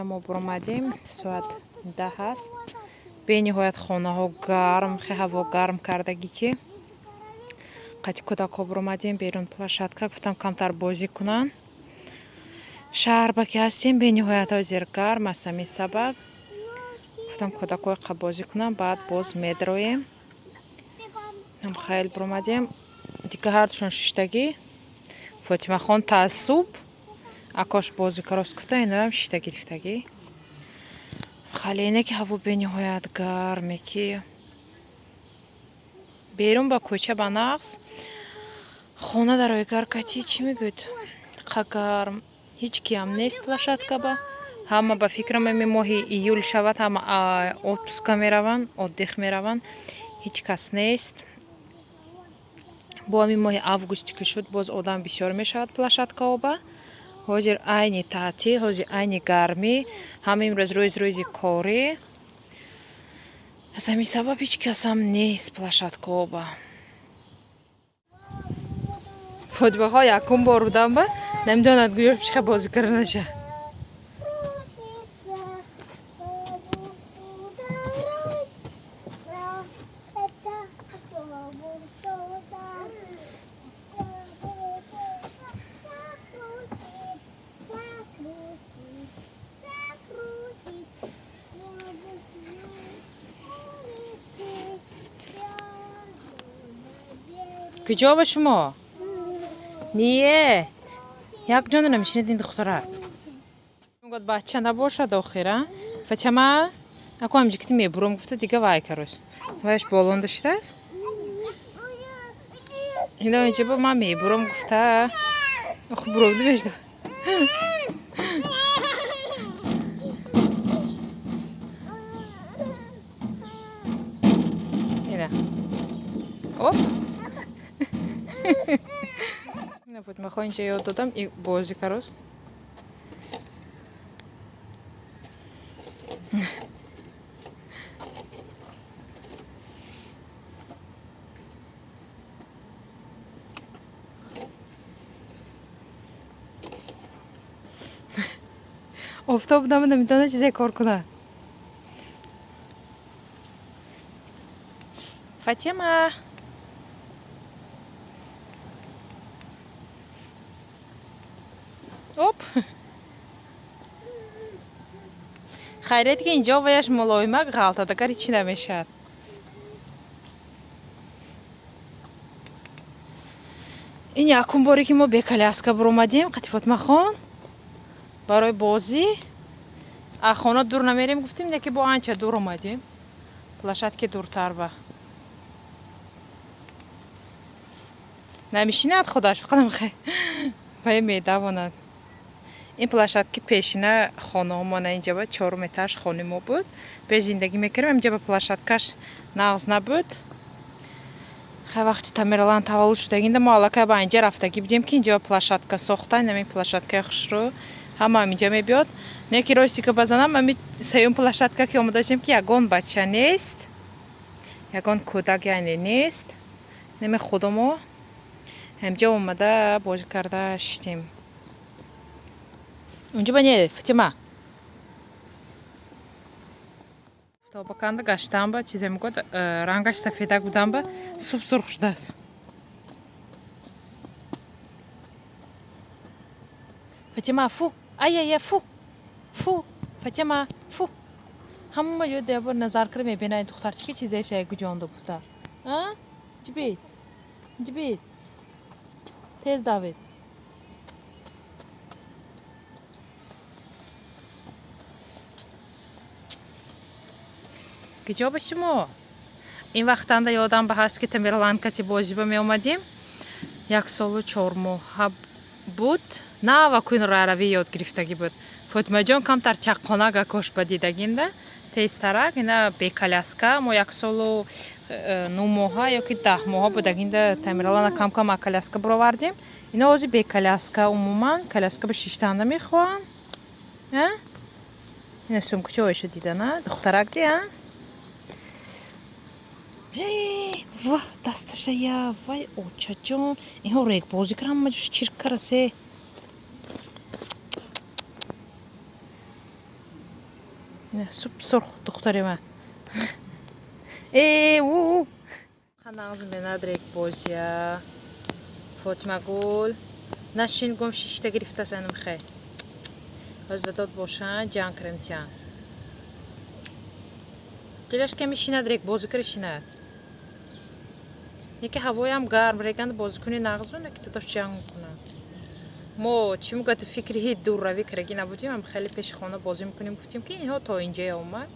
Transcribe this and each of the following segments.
Ина мо буромадем, соат 10 аст. Бениҳоят хонаҳо гарм, хе ҳаво гарм кардагӣ, ки қати кӯдакҳо буромадем берун, площадка, гуфтам, камтар бозӣ кунанд. Шаҳрба ки ҳастем, бениҳоят ҳозир гарм аст. Ҳамин сабаб гуфтам, кӯдакҳои қа бозӣ кунанд, баъд боз медроем. Хел буромадем, дига ҳардушон шиштагӣ. Фотимахон таассуб акош бозӣ карост гуфта, иноям шишта гирифтагӣ. Хале ине ки ҳаво бениҳоят гарме, ки берун ба кӯча ба нағз, хона дар ойгар кати чӣ мегӯед, қа гарм, ҳеҷ киам нест площадкаба. Ҳама, ба фикрам, ами моҳи июл шавад, ҳама отпуска мераванд, отдых мераванд, ҳеҷ кас нест. Бо ҳамин моҳи августи ки шуд, боз одам бисёр мешавад площадкаоба. Ҳозир айни таътил, ҳозир айни гармӣ, ҳама имрӯз рӯзи корӣ. Аз ҳамин сабаб ҳеҷ касам нест площадкаоба. Фотимахон якум бор будам ба намедонад, гӯё чӣ хел бозӣ карданаша. Куҷо ба шумо? Ние як ҷона намешинед ин духтара. Мегӯяд, бача набошад охир, а? Фатима, ако ҳамҷикти мебурам гуфта, дига вай карос. Вайш болонда шудааст. Ино инҷа ба ман мебурам гуфта. Охи буровда мешда. Ина. Оп. Ина Фотимахон инҷа ёд додам и бозӣ карос. Офтоб дама намедонад чизе кор кунад. Фатима. Оп. Хайрият, ки инҷо ваяш мулоимак ғалтадагар ҳечи намешавад. Ин якум боре, ки мо бе коляска буромадем қати Фотимахон барои бозӣ. А хона дур намерем гуфтем, яке бо анча дур омадем. Площадки дуртар ба. Намешинад худаш, фақат вай медавонад. Ин площадки пешина хонаҳомона, инҷа ба чорум этаж хони мо буд. Пеш зиндагӣ мекардем, инҷа ба площадкаш нағз набуд. Хай, вақти Тамерлан таваллуд шудагинда мо аллакай ба инҷа рафтагӣ будем, ки инҷа площадка сохтан, ҳамин площадкаи хушрӯ, ҳама ҳаминҷа мебиёд. Не ки рости ки базанам, ами сеюм площадка ки омода шудем, ки ягон бача нест, ягон кӯдак яъне нест. Неми худомо ҳамҷа омада бозӣ карда шиштем. Унҷа ба не, Фатима. Офтобаканда гаштам ба чизе мегӯяд, рангаш сафедак будам ба суб сурх шудааст. Фатима, фу, ай-ай, фу, фу, Фатима, фу. Ҳама ҷо ябор назар карда мебинад духтарчи, ки чизеша гуҷонда гуфта. А? Ҷибит, ҷибит. Тез давид. Куҷо ба шумо? Ин вақтанда ёдам ба ҳаст, ки Тамерлан кати бозӣ ба меомадем. 1 солу 4 моҳа буд. Нава кун раравӣ ёд гирифтагӣ буд. Фотимаҷон камтар чаққонак акош ба дидагинда. Тезтарак, ина бе коляска, мо 1 солу 9 моҳа ёки 10 моҳа будагинда Тамерлана кам-кам а коляска буровардем. Ино ҳозир бе коляска, умуман коляска ба шиштан намехоҳанд. А? Ина сумкача оиша дидана, духтарак ди, а? Ва, дасташа я, вай, очаҷон, инҳо регбозӣ кара, ҳама ҷош чирк карасе. Суп сурх духтари ман. Э, у. Нағз менад рекбозия. Фотимагул. Нашин гум шишта гирифтас анам хе. Ҳозир дод бошанд, ҷанг кремтян. Дилаш ками шинад рекбозӣ кара шинад. Яке ҳавоям гарм, реганд бозӣ кунӣ нағзу, ки додаш ҷанг мекунад. Мо чӣ мегӯяд, фикри дурравӣ карагӣ набудем, ам хеле пеши хона бозӣ мекунем, гуфтем ки инҳо то инҷая омад.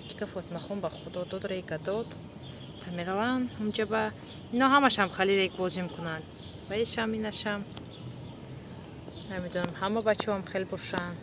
Дика Фотимахон ба худо дод, рега дод. Тамерлан унҷа ба ино ҳамашам хеле рег бозӣ мекунанд. Ва ишам инашам. Намедонам, ҳама бачаҳоам хеле бошанд.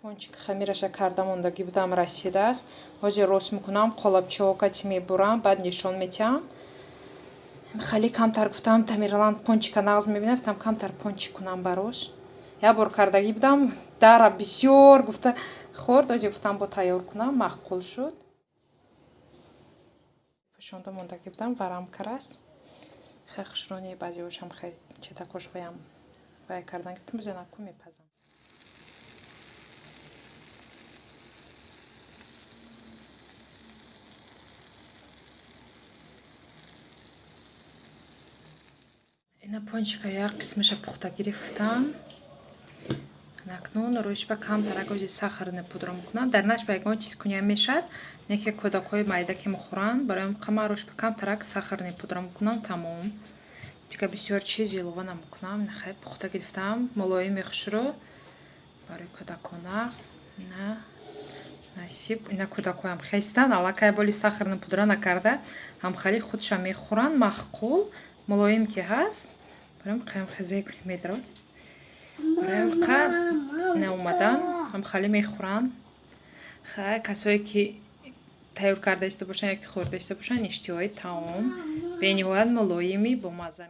Пончик хамираша карда мондагӣ будам, расидааст. Ҳозир рост мекунам, қолабчаҳо кати мебурам, баъд нишон метиҳам. Хеле камтар гуфтам, Тамерлан пончика нағз мебинам, гуфтам камтар пончик кунам барош. Як бор кардагӣ будам, Дара бисёр гуфта хӯрд, оҷа гуфтам бо тайёр кунам, маъқул шуд. Пӯшонда мондагӣ будам, варам карас. Хеле хушрӯни баъзеҳошам хеле четакош ваям вай кардан гирифтам, бизанаку мепазам. Ина пончика як қисмаша пухта гирифтам. Акнун рӯйшба камтарак ози сахарный пудра мекунам. Дар наш ба ягон чиз куниям мешавад, не ки кӯдакҳои майда ки мехӯранд, барои қама рӯйшба камтарак сахарный пудра мекунам, тамом. Дигар бисёр чиз илова намекунам. Хай пухта гирифтам, мулоими хушрӯ барои кӯдакон нағз. На насиб, ина кӯдакҳоям хестанд, аллакай боли сахарный пудра накарда, ҳамхали худша мехӯранд, маъқул, мулоим ки ҳаст. Барои қаям хезе кунӣ медарод. Барои қа наомадан ҳамхали мехӯранд. Хай касое ки тайёр карда иста бошанд ё ки хӯрда иста бошанд, иштиҳои таом бениҳоят мулоими бомазза.